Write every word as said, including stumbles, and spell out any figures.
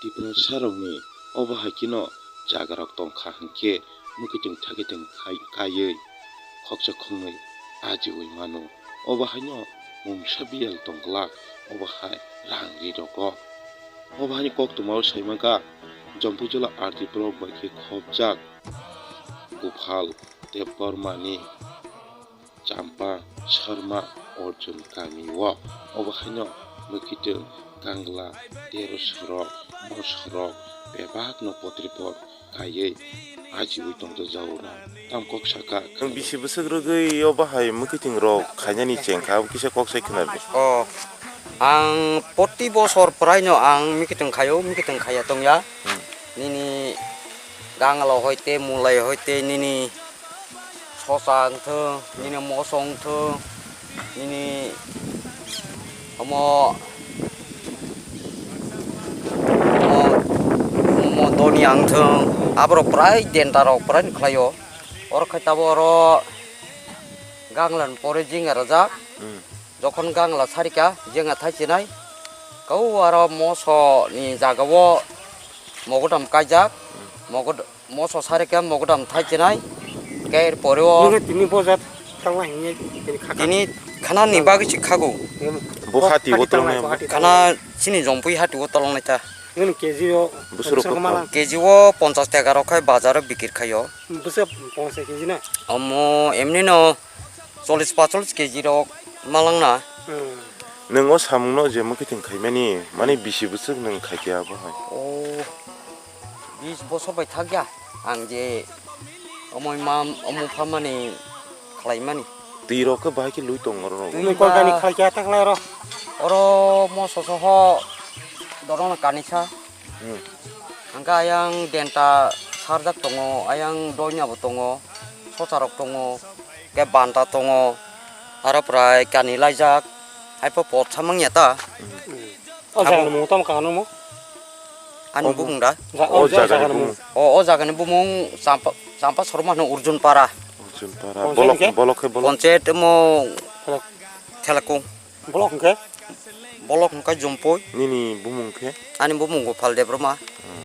Tiprasarokni obo hai kheno jagarok tongkha hinkhe mwkhwtwng thakitwng khai kaiwi khoksa khoknwi ajiwi mano. Obo haino mungsa biyal tongglak, obo hai rang ri rogo. Obo haini koktwmao saimankha, Jampui jila R D block bai khe khopjak Buphal Debbarmani Champa Sharma Arjun kamio. Obo haino mwkhwtwng Kangla, Terosorok, Mosorok bebakno potripot kaiwi ajiwi tongjago na. Tam kok saka. Nwng bisi bwswk rwgwi o bahai mwkhwtwng rok khainani chengkha, abo kisa kok sai khwna rw. O, ang poti bosor praino ang mwkhwtwng khaio, mwkhwtwng khaiya tongya. Hmm. Nini gangalo hoite, mulai hoite, nini sosa wngthung, nini moso wngthung, nini omo, omo, omo doni wngthung, aborok prai denta rok prai khlaio. Oro khai tabuk oro ganglan pore jinga rwjak. Hmm. Jokhon gangla sarika, jenga thai chinai, kau aro moso ni jaga o mogodam kaijak, mogo, moso sarika mogodam thai chinai, khe er pore o. Nini tini bojat tangla hinye tini khaka. Tini khana ni bagwi si khago. Em, Bo hati bo hati tolong tanglai, nai bo bo. Hati Khana tanglai. Chini Jampui hati o tolong nai ta. Nini K G o Bwswk rok bwswk kok malang. K G o ponchas taka rok khai bazar o bikir khaio. Bwswk ponchas K G na? Omo emni no. Chollish pacholis K G rok malangna. Hmm. Nwng o samungno je mwkhwtwng khaimani, mani bisi bwswk nwng khaikhe abo hai? O, bis bosor bai thakya ang je omo ma, omo phamani khlaimani. Twi rok khe bahai khe lui tongo oro. Twi Twi ba- kolkani khlaikya ta khlai oro. Oro moso soho dorona kanisa. Hmm. Hwnkhe ayang denta sarjak tongo, ayang doinabo tongo, socharok tongo, khe banta tongo, aro pwrai kani laijak, haipho pot samang ya ta. Hmm. O jaga ni mung tamo kang nung mo? Ani bumung da? Ja-, O o ja-, jaga ni bumung. O, o jaga ni bumung Champa, Champa Sorma hwno Urjun Para. Urjun Para. Ponchayat Bolok, hwnkhe? Bolok khe bolok. Ponchayat mo Thelak. Thelakung. Bolok hwnkhe? Bolok hwnkhe Jompoi. Nini bumung khe? Ani bumung Gopal Debbarma. Hmm.